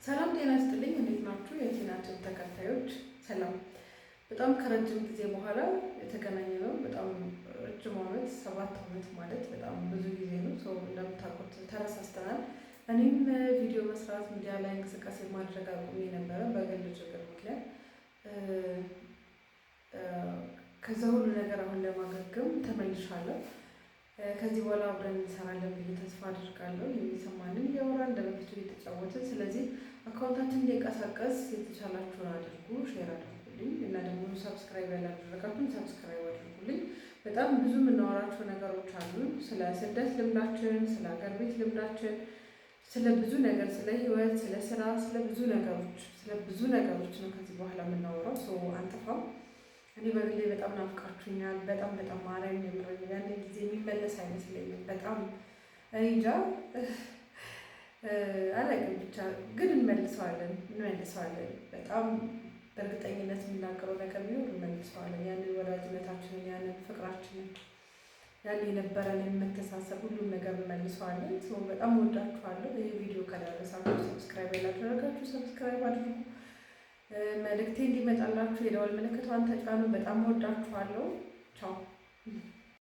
ሰላም ጤና ይስጥልኝ። እንዴት ናችሁ? የቲና ቲዩብ ተከታዮች ሰላም። በጣም ከረጅም ጊዜ በኋላ የተገናኘ ነው። በጣም ረጅም ዓመት፣ 7 ዓመት ማለት በጣም ብዙ ጊዜ ነው። So እንደምታውቁት ተረሳስተናል። እኔም ቪዲዮ መስራት፣ ሚዲያ ላይ እንቅስቃሴ ማድረግ አቁሜ ነበረ በግል ችግር ምክንያት። ከዛ ሁሉ ነገር አሁን ለማገገም ተመልሻለሁ። ከዚህ በኋላ አብረን እንሰራለን ብዬ ተስፋ አድርጋለሁ። የሚሰማንን እያወራን፣ እንደ በፊቱ እየተጫወትን። ስለዚህ አካውንታችን እንዲንቀሳቀስ የተቻላችሁን አድርጉ፣ share አድርጉልኝ እና ደግሞ subscribe ያላደረጋችሁን subscribe አድርጉልኝ። በጣም ብዙ የምናወራቸው ነገሮች አሉ። ስለ ስደት ልምዳችን፣ ስለ ሀገር ቤት ልምዳችን፣ ስለ ብዙ ነገር፣ ስለ ህይወት፣ ስለ ስራ፣ ስለ ብዙ ነገሮች ነው ከዚህ በኋላ የምናወራው። So አንጠፋም። እኔ በግሌ በጣም ናፍቃችሁኛል። በጣም በጣም፣ ማርያም የምረኝ ያንን ጊዜ የሚመለስ አይመስለኝም። በጣም እኔ እንጃ አላውቅም፣ ብቻ ግን እንመልሰዋለን፣ እንመልሰዋለን። በጣም በእርግጠኝነት የምናገረው ነገር ቢኖር እንመልሰዋለን። ያንን ወዳጅነታችንን፣ ያንን ፍቅራችንን፣ ያን የነበረንን መተሳሰብ፣ ሁሉም ነገር እንመልሰዋለን። በጣም ወዳችኋለሁ። ይህ ቪዲዮ ከደረሳችሁ subscribe ያላደረጋችሁ subscribe አድርጉ። መልእክቴ እንዲመጣላችሁ የደወል ምልክቷን ተጫኑ። በጣም ወዳችኋለሁ። ቻው።